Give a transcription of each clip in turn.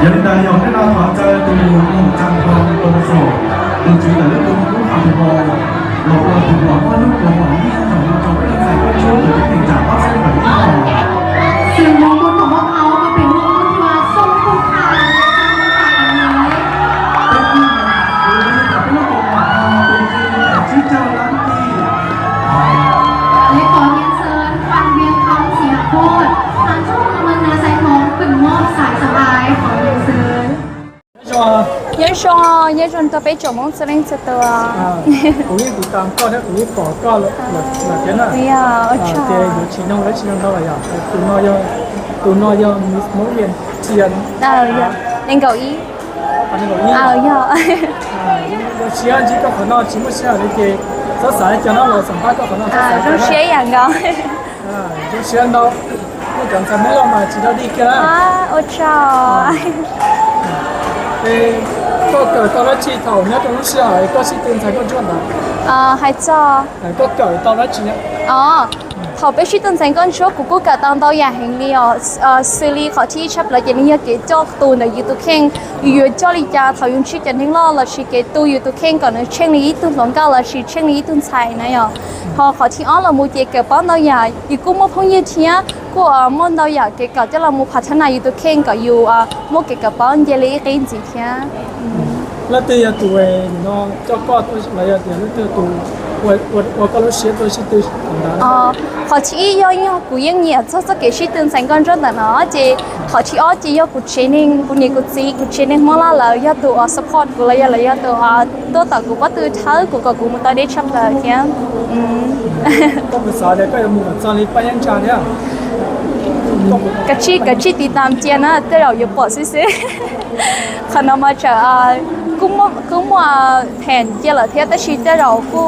Yog li ntawd yog peb no thov caw tus muam Txav Thoo Too Saum, tus tswv ntawm lub tus mus kub qhov tus hau, los ua tus muam muaj lub kua muag ib tsoom rau peb tus ntxhais Nkauj Ntsuab tus tib neeg tsam ob txhiab nees nkaum ib no. Sự mong muốn của bọn họ có thể luôn luôn là sông không khàn, sông không khàn này. Peb tus muam tus ntawm peb lub kua muag no tus tswv tus tsib caug lab kis. Lễ cỏ Yến Sơn, Phan Viếng Khóng, Xì Hạp Phốt. Hàn Quốc Mương Nà Xài Khống, Quỳnh Ngọc, Sài Sài Ai, Khóng Yến Sơn. Nyob zoo, nyob zoo rau peb tsoom Hmoob txhua leej txhua tus. Kuv yeej tiv tam koj thiab kuv yeej pom koj lawm thiab na. Ces yuav tsis noog dab tsi no ntau lawm yom. Tus no yog, tus no yog Miss Hmoob Vias Tsias. Nees nkaum ib. Yog. Zoo siab ntsib koj qhov no, tsis muaj sij hawm li ces txhob xav li cas no los xam phaj koj qhov no txhob xav. Zoo siab ib yam nkaus. Zoo siab ntau. Nej cov ntxhais Hmoob Lauj mas tsis dog dig kiag na. Ua tsaug. Es koj kawm tau dab tsi thaum nyob rau lub sij hawm koj sib tw ntxhais Nkauj Ntsuab ntawd? Hais txog koj kawm tau dab tsi? Thaum peb sib tw ntxhais Nkauj Ntsuab kuv kuj kawm tau ntau yam heev li os. Xws li qhov thib ib tshaj plaws ces nws yog kev coj tus ntawm yus tus kheej, yus yuav coj li cas thaum yus ntsib cov neeg loj lossis kev tu yus tus kheej kom nws tsheej li ib tug hluas nkauj lossis tsheej li ib tug ntxhais na yom. Ho qhov thib ob los mus ces kawm paub ntau yam, yus kuj muaj phooj ywg thiab kuj muaj ntau yam kev kawm coj los mus phav thab nas yus tus kheej kom yus muaj kev kawm paub nce li ib qib ntxiv thiab. Leej twg yog tus no coj koj los yog tias leej twg tus ua koj lub siab tuaj sib tw? Qhov thib ib yog, yog kuv yeej nyiam txog txoj kev sib tw ntxhais Nkauj Ntsuab ntawm no ces qhov thib ob ces yog kuv tsev neeg, kuv niam kuv txiv, kuv tsev neeg Hmoob Lauj lawv yog tus uas support kuv los yog lawv yog tus tuaj tom kuv pob tw thawb kuv kom kuv mus tau deb tshaj plaws thiab. Koj puas xav tias koj yuav mus kom txog li Paj Yeeb Ntsa thiab? Kav tsij, kav tsij tiv tam cia na, tej zaum yuav pom xwb xwb. Qhov no mas tsam kuj muaj phees cia lawm thiab tab sis tej zaum kuj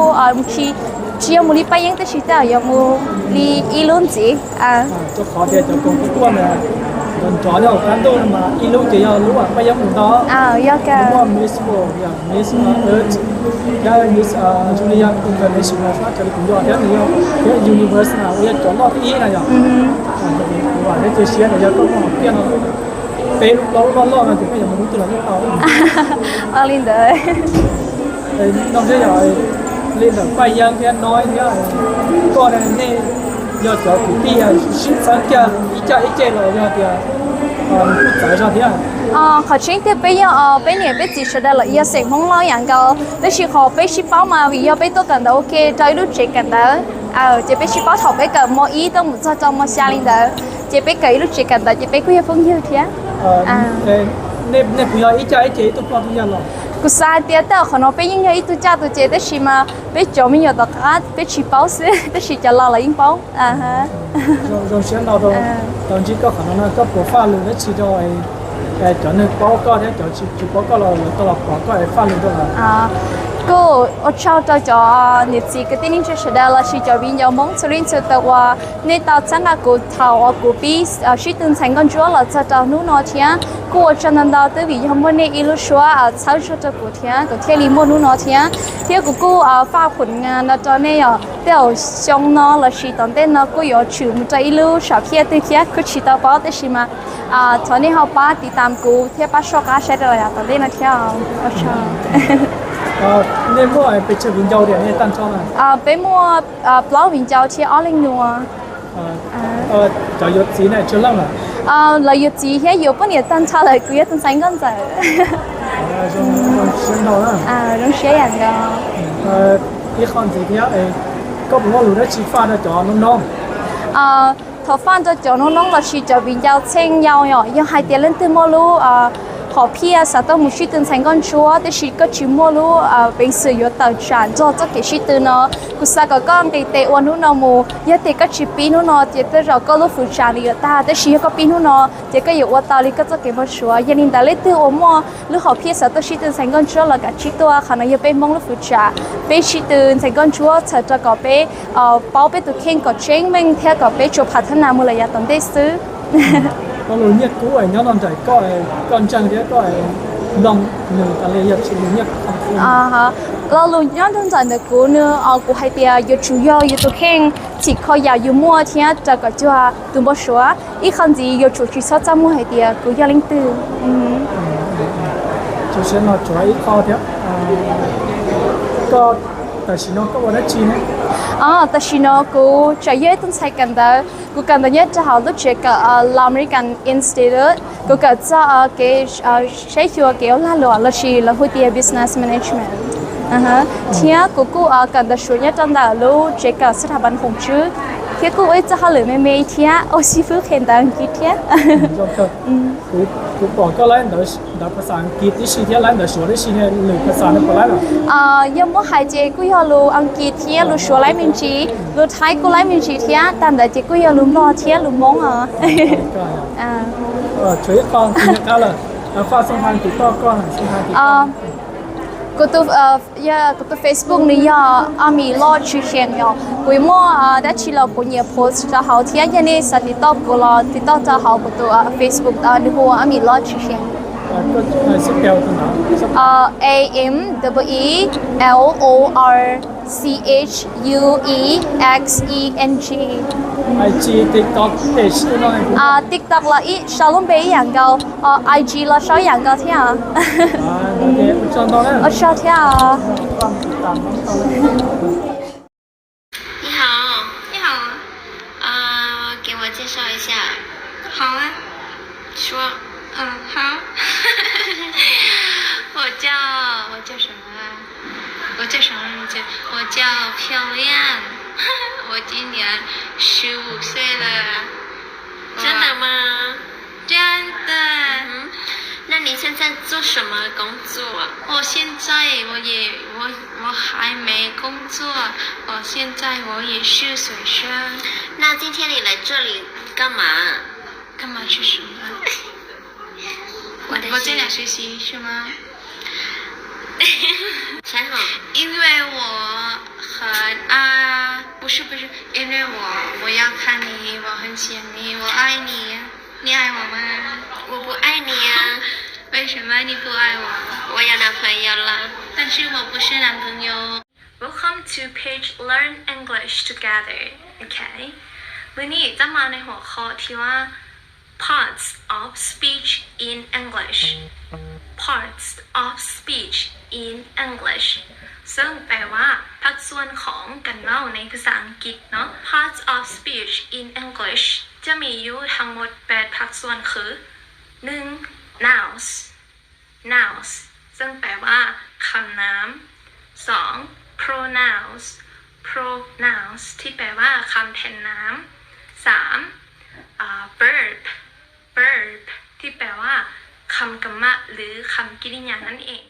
tsis, tsis yog mus li Paj Yeeb tab sis tej zaum yuav mus li ib lub ntxiv. Rau qhov tias cov koom kuj tuaj nrov nrov nyob hauv qab ntuj no mas ib lub ces yog lub Paj Yeeb mus ntau. Yog ka. Muaj Miss World, Miss Earth, thiab Miss, zoo li yog International, raws li kuv nco thiab nws yog, thiab Universe na uas yog cov loj thib ib na yom. Kuv vam thiab cia siab tias yog koj muaj hom phiaj no peb lub plaub lub loj loj no ces koj yuav mus lub twg los yeej tau. Li ntawd. No thiab yog li ntawm Paj Yeeb thiab Noib thiab koj ne, nej yog cov kwv tij sib txheeb kiag ib caj ib ce los yog tias kuj txawv zog thiab? Qhov tseeb tiag peb yog peb niam peb txiv sawv daws los yog xeem Hmoob Lauj yam nkaus tab sis qhov peb sib paub mas vim yog peb tuaj kawm ntawv ua ke rau ib lub tsev kawm ntawv. Ces peb sib paub thaum peb kawm mos ib tuaj mus txog rau mos xya li ntawd, ces peb kawm ib lub tsev kawm ntawv ces peb kuj yog phooj ywg thiab. Nej puas yog ib caj ib ce ib tug poj ib tug yawg los? Kuv xav hais tias tej zaum qhov no peb yeej yog ib tug caj tus ces tab sis mas peb cov me nyuam tom qab peb tsis paub xwb tab sis cov laus los yeej paub. Zoo siab ntau rau tau ntsib koj qhov no na, koj puas faj lus dab tsi rau cov neeg paub koj thiab cov tsis paub koj los tau los pom koj es faj lus rau lawv? Kuj ua tsaug rau cov niam txiv kwv tij neej tsa sawv daws lossis cov viv ncaus Hmoob txhua leej txhua tus uas nej tau txhawb nqa kuv thaum uas kuv pib sib tw ntxhais Nkauj Ntsuab los txog rau hnub no thiab kuj ua tsaug ntau ntau twb vim yog muaj nej ib lub suab txhawb zog rau kuv thiab kuv thiaj li muaj hnub no thiab. Thiab kuv kuj faj phom nga no rau nej os, tej zaum xyoo no lossis tom ntej no kuj yuav tshwm mus rau ib lub sam phiaj twg thiab kuj tsis tau paub tab sis mas thov nej ho pab tiv tam kuv thiab pab soj qab saib rau tom ntej no thiab. Nej muaj pes tsawg viv ncaus tias nej tag nrho na? Peb muaj plaub viv ncaus thiab ob leej nus. Cov yuav txiv na tsis leej lawm? Lawv yuav txiv thiab yuav poj niam tag nrho lawm, kuv yog tus ntxhais nkauj ntxawm. Zoo siab yam nkaus. Ib qho ntxiv thiab, koj puas muaj lus dab tsi faj rau cov noob noob? Thov faj rau cov noob noob lossis cov viv ncaus txheej yau yom, yog hais tias leej twg muaj lub hom phiaj xav tuaj mus sib tw ntxhais nkauj ntsuab tab sis koj tsis muaj lub peev xwm yuav tawm tsam nrog txoj kev sib tw no, kuv xav kom koj nqis tes ua hnub no mus. Yog tias koj tsis pib hnub no ces tej zaum koj lub fwv tsam nws yuav tag, tab sis yog koj pib hnub no ces koj yuav ua tau li koj txoj kev npau suav. Yog li ntawd leej twg uas muaj lub hom phiaj xav tuaj sib tw ntxhais nkauj ntsuab los kav tsij tuaj, qhov no yog peb Hmoob lub fwv tsam. Peb sib tw ntxhais nkauj ntsuab txhawm rau kom peb paub peb tus kheej kom tseeb meej thiab kom peb tsuas phav thab nas mus lawm yav tom ntej xwb. Lo lus nyiaj kub nyob nrog nraim koj, koj ntseeg thiab koj mloog nws tas li yog lus nyiaj kub? Lo lus nyob nrog nraim ntawm kuv nws, kuv hais tias yuav tsum yog yus tus kheej txhim kho yam yus muaj thiab raws kom cuag tus npau suav. Ib qho ntxiv yuav tsum tsis txhob txaj muag hais tias kuv yog leej twg. Tam sim no tsuav ib qho thiab, koj tam sim no koj ua dab tsi ne? Tam sim no kuv tseem yog ib tug ntxhais kawm ntawv, kuv kawm ntawv nyob rau hauv lub tsev kawm Law American Institute. Kuv kawm txog kev saib xyuas kev ua lag luam lossis lawv hu tias business management. Thiab kuv kuj kawm ntawv suav nyob rau ntawm lub tsev kawm xab thas npas hoom tswb, thiab kuj ua ib txoj hauj lwm me me thiab ua xib fwb qhia ntawv Askiv thiab. Kuv pom koj laib ntawv phas xas Askiv tib si thiab laib ntawv suav tib si, lwm phas xas no puas laib lawm? Yog muab hais ces kuj yog lus Askiv thiab lus suav laib me ntsis, lus Thaib kuj laib me ntsis thiab, tag ntawd ces kuj yog lus Nplog thiab lus Hmoob os. Tshuav ib qho, kuv tus, kuv tus Facebook nws yog Ami Loj Tswv Xyeem yom. Kuv muaj dab tsi los kuv nyiam post rau hauv thiab, yog nej xav tiv tauj kuv los tiv tauj rau hauv kuv tus Facebook, nws hu ua Ami Loj Tswv Xyeem. A M E E L O R C H U E X E N G. TikTok los ib sau lub npe ib yam nkaus, IG los sau ib yam nkaus thiab. Ua tsaug thiab. 你好，你好，啊，给我介绍一下。好啊，说，嗯，好。我叫，我叫什么啊？我叫什么名字？我叫漂亮，我今年十五岁了。真的吗？真的。嗯哼，那你现在做什么工作？我现在我也我我还没工作，我现在我也是学生。那今天你来这里干嘛？干嘛去什么？我在这里学习是吗？想想。因为我很啊，不是不是，因为我我要看你，我很想你，我爱你，你爱我吗？我不爱你呀。为什么你不爱我？我有男朋友了。但是我不是男朋友。Welcome to page Learn English Together. Okay. วันนี้จะมาในหัวข้อที่ว่า Parts of speech in English. Parts of speech in English ซึ่งแปลว่าภาคส่วนของการเล่าในภาษาอังกฤษเนาะ. Parts of speech in English จะมีอยู่ทั้งหมดแปดภาคส่วนคือ หนึ่ง nouns. Nouns ซึ่งแปลว่าคำนาม สอง pronouns. Pronouns ที่แปลว่าคำแทนนาม สาม อ่า verb. Verb ที่แปลว่าคำกรรมะหรือคำกริยานั่นเอง